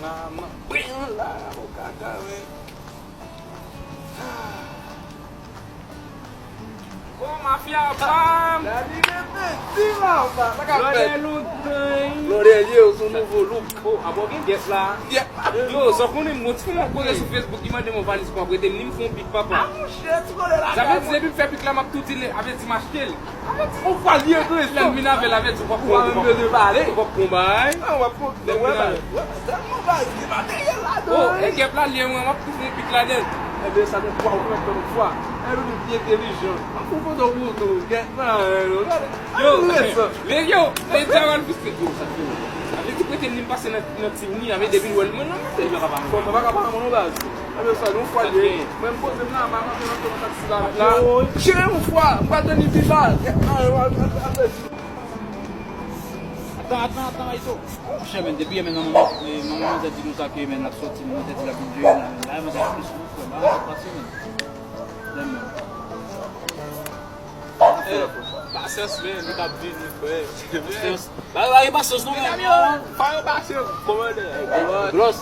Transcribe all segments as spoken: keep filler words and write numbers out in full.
Mwen la, o kaka, wi. Bon, mafya pa m. Dani repenti la, pa, pa ka fèt. Lòdè lontan. Lòdè ye, ou se yon nouvo look. Oh, abò gen gèp la. Yo, sa w konnen m gon ti fanm ap koze sou Facebook, li mande m yon valiz pou m prete m, li m fè yon pik papa. Sa vle di depi m fè pik la, m ap tou di l, avè di m achte l. Ou pa lye tou, lè m vin avè l, avè di w p ap pran, ou p ap pran bagay. Lè m vin avè l. Oh, e gèp la lye mwen, m ap tou fè yon pik ladan l. Ebyen, sa nou fwa, ou mèt fè nou fwa. E nou pi entèlijan. Ou kontan pou tou, gèp la, yo. Yo, lè yo, lè di a va l pouse. Yo, sa fini. Sa vle di prete m, li m pase nan, nan tim li, avè depi l wè l, mwen nan mwen, li pa ka pa mwen. Bon, mwen pa ka pa mwen non baz. Ebyen, sa nou fwa lye. Mwen m poze m la, m a rantre nan taksi la, la. Chire yon fwa, m pa tann li pi ba. Gèp la, yo, a, a, a, a, Atan, atan, atan, Ayito. Monchè, men, depi yè, men, manman, eh, manman mwen te di konsa ke, men, l ap sòti, men, mwen te di l ap vin jere la, men, la, mwen te di plis pou frè, ba, sa pase, men. Lè, men. Eh, pasyans, men, li t ap vini, frè. Pasyans. Ba, ba, gen pasyans, non, men. Medam yo, fò yo pase, kòmandè. Glòs.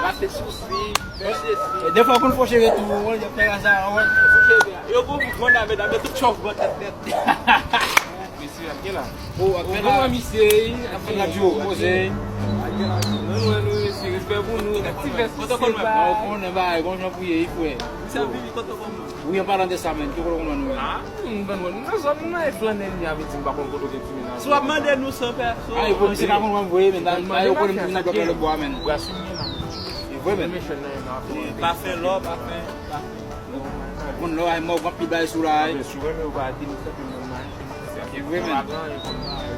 Pase sousi, pase. Eh, defwa, konn fò cheve tou, wi, y ap fè sa, wi. Fò cheve. Yo, bon, bon, medam, medam, yo tout chòf, bon, tèt, tèt. Mesye, ap gen la. Oh, ap gen la. Bon, misye, ap gen la, Joe, poze. Ap gen la, Joe. Nou, nou, nou, mesye, respè pou nou. Ti vès, se pa. Ou konnen bagay, bon jan pou ye, frè. Misye ap vini, kote w konn mwen? Wi, an palan de sa, men, ki kote w konn mwen, nou, men? Ah, m konn mwen. Nan zòn, nan e flanèl, li avè di m pa konn kote w gen ti menaj. Si w ap mande nou san pèsòn. Ah, e vre, misye pa konn mwen vre, men, la, la, yo konnen m nan blòk lòt bò a, men. Bras yon men la. E vre, men. Pafen lò, pafen, pafen. Konn lò a, mò, anpil bagay sou la, eh. Anben, si w renmen, ou va di nou sa, tout moun nan. E vre, men.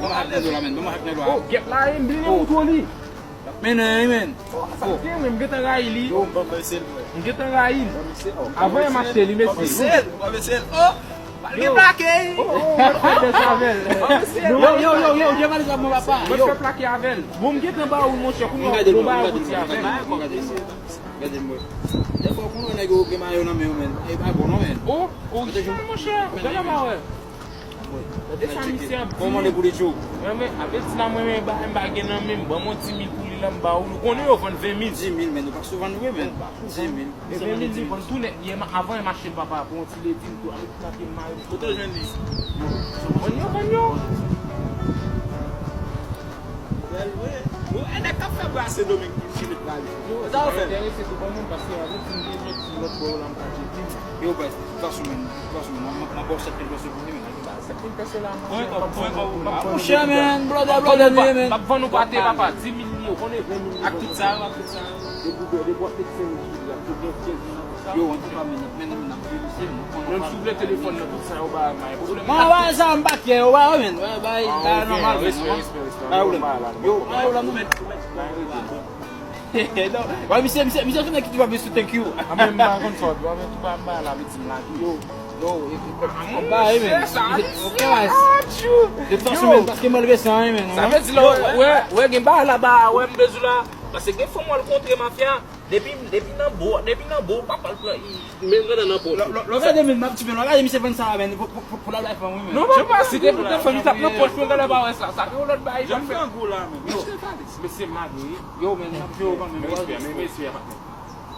Ban m ak nan do la, men. Ban m ak nan do la. Oh, gèp la, eh, m bliye wout li. Men, eh, men. Oh, sa te, men, m gentan rayi li. Yo, m ban m sel, mwen. M gentan rayi l. Avan m achte li, mesye. Ban m sel, ban m sel. Oh, pa gen plake. Oh, oh, mwen fè bèz avè l. Yo, yo, yo, yo, gen valiz la pou mwen, papa. Mwen fè plake avè l. Bon, m gentan ba ou l, monchè, kounye a, bon, ba ou ti avè l. Gade mwen. Defwa, ou konn wè nèg yo gen mayo nan men yo, men. E pa bon, non, men. Oh, oh, monchè, gade la, pa wè. Gade sa misye ap di. Kòman de pou li tchou? Mwen, men, apeti la, mwen, men, ba, m pa gen nan men m. Ban m yon di mil pou li la, m ba ou. Nou konnen yo vann ven mil. Di mil, men nou pa sou vann vre, men. Di mil. E ven mil li vann tou nèt. Yè, avan m achte l, papa, pou yon ti letin tou, avèk ti papye mayo. Kote w jwenn li? Vann yo, vann yo. Bèl vre. Bon, e nèg k ap fè brase Dominik Filip la, li. Sa w fè? Enterese tou, ban moun, paske avèk ti m gen lòt, lòt bò yo la, m pa tcheke. Yo, baz, de tout fason, men, de tout fason, men, mwen, mwen, mwen ba w sèt mil peso pou li, men. Sèt mil peso la, monchè, m ap vann ou. Ah, monchè, men, blòdè, blòdè nou ye, men. M ap vann ou pate, papa, di mil li, ou konnen ven mil li. Ak tout sa yo, ak tout sa yo. Depi w, depi w ap met senk mil sou li, ap tou gen kenz mil nan pòch la. Yo, antouka, men, men, men, n ap veye misye, men. Menm si w vle telefòn nan, tout sa yo ba, pa gen pwoblèm. Mwen, wè, sa, m pa kè, wè, men, wè, bay, bay, nòmal, men, respè, respè, respè. Pa gen pwoblèm. Yo, pa gen pwoblèm, non, men. Non. Wè, misye, misye, misye, se nèg ki tou pa vle sou thank you. A, men, m pa konn sa w di, wè, men, tou pa m ba la, men, ti m la tou. Yo, yo, e, e, e, ba, e, men. Ok, guys. De tout fason, men, paske m anleve san, men. Sa vle di la, wè, wè, gen bagay la ba, wè, m bezwen la. Paske gen fanm w al kontre mafya, depi, depi nan bo, depi nan bo, papa l pran, i, men gade nan pòch. Lò, lò, lò, gade, men, m ap di, men, lò, gade, misye vann sa, men, pou, pou, pou, pou la bay fanm, wi, men. Non, papa, si te pou te fanm, li t ap nan pòch, men gade, pa wè sa, sa, gen yon lòt bagay, jèn grangou la, men. Yo. Mesye m lage, wi. Yo, men, n ap jwe yo kanmenm. Men respè, men respè, patnè.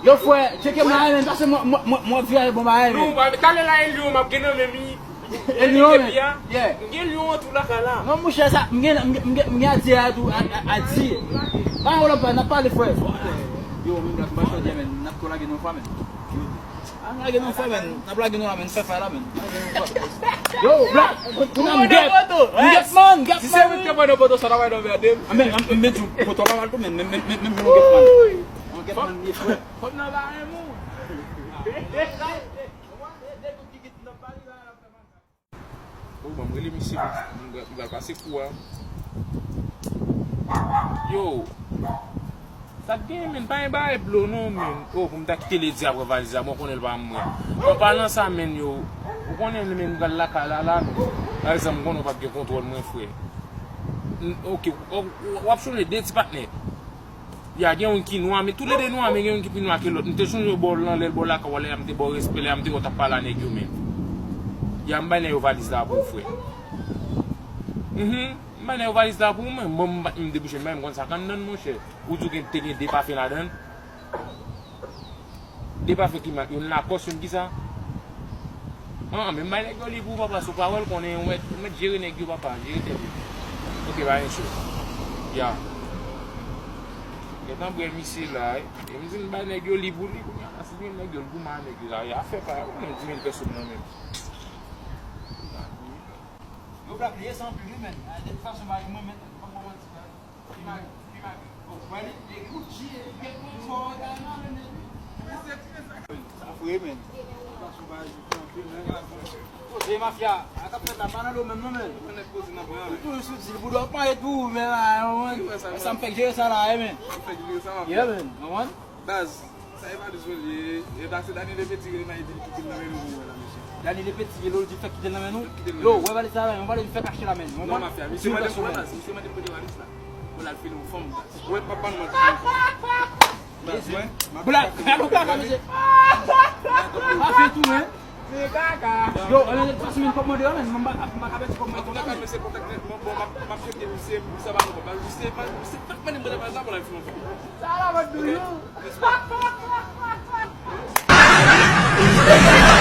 Yo, frè, tcheke m la, men, pase mwen, mwen, mwen, mwen ap vire bon bagay, men. Non, talè la, e lyon m ap gen nan men m, wi. E lyon, men. Yeah. M gen lyon an tou lakay la. Non, monchè, sa, m gen, m gen, m gen, m gen a di a tou, a, a, a di. Pa wè, pa, n ap pale, frè. Yo, men, blak, m pa chòt, men, n ap tou lage nan fwa, men. A, lage nan fwa, men. N ap lage nan la, men. Fè fay la, men. Yo, blak, pou nan m gèt. M gèt, man, gèt, man. Si se mwen ki te pran nan poto, sa ta bay nan vède m. A, men, men, men, tou, poto pa mal tou, men, men, men, men, men, men, gèt, man. Gèt, man, ye frè. Fòk nan ba renmen w. Bon, ban m rele misye, m pral pase kou a. Yo, sa k genyen, men, pa gen bagay blo non, men. Oh, pou m ta kite Ledi apre valiz la, bon, konnen l pa mwen. An palan sa, men, yo, ou konnen, men, m pral lakay la, la, men. Pa egzanp, m konnen w p ap gen kontwòl mwen, frè. N-, ok, w, w, w ap chonje de ti patnè. Ya, gen youn ki nwa, men toulede nwa, men gen youn ki pi nwa ke lòt. M te sonje w bò l nan lè l bò lakay w a, lè a m te ba w respè, lè a m te wè w t ap pale a nèg yo, men. Ya, m bay nèg yo valiz la pou ou, frè. Mhm. Bay nèg yo valiz la pou mwen, mwen m pa t menm debouche, m pa menm konn sa k anndan l, monchè. Ou di w gen, te gen de pafen ladan l. De pafen ki mak, youn Lacoste, youn kisa? An, men bay nèg yo li pou papa, si w pa wè l konnen, ou mèt, ou mèt jere nèg yo, papa, jere tèt ou. Ok, pa gen cho. Ya. Gentan bwè misye la, e m di n bay nèg yo li pou li, kounye a la, si gen nèg yo, l goumen ak nèg yo la, ya, fè pa yo, konnen di mil pèsòn nan menm. Yo, Black, li sanble anpil, wi, men. De tout fason, mari mwen, men, m p ap ba w manti, men. Pi mari, pi mari. Bon, wè li, e Gucci, e Gucci, e Gucci, e Gucci. Sa fre, men. Kote mafya, a k ap fèt la, pa nan do menm non, men. Ou toujou sou di l, bouda w ap mare tou, men la, men. Sa m fèk jere sa la, e, men. Yeah, men. Konprann? Baz, sa e valiz mwen li ye. E baz, se Dany Lepeti rele m a di l kite l nan men nou pou mwen la, mesye. Dany Lepeti rele w, di l fè kite l nan men nou? Kite l nan men nou. Yo, wè valiz sa la, yon valiz m fèk achte la, men. Non, mafya, misye mande m, wè, baz, misye mande m kote valiz la. Pou l al file yon fanm, baz. Wè, m p ap ban nou manti. Baz, wè, m ap Black, gade yon Black, mesye. Pa fè tou, men. Se kaka. Yo, ann ale fason men kòb mande yo, men. Mwen m pa, m pa ka pèdi kòb mwen konsa, men. Antouka, mesye, kontakte, bon, bon, m ap, m ap tcheke misye, misye ba nou kòb. Misye, misye t ap mande m kote valiz la pou l al file yon fanm. Sa la, mwen di w.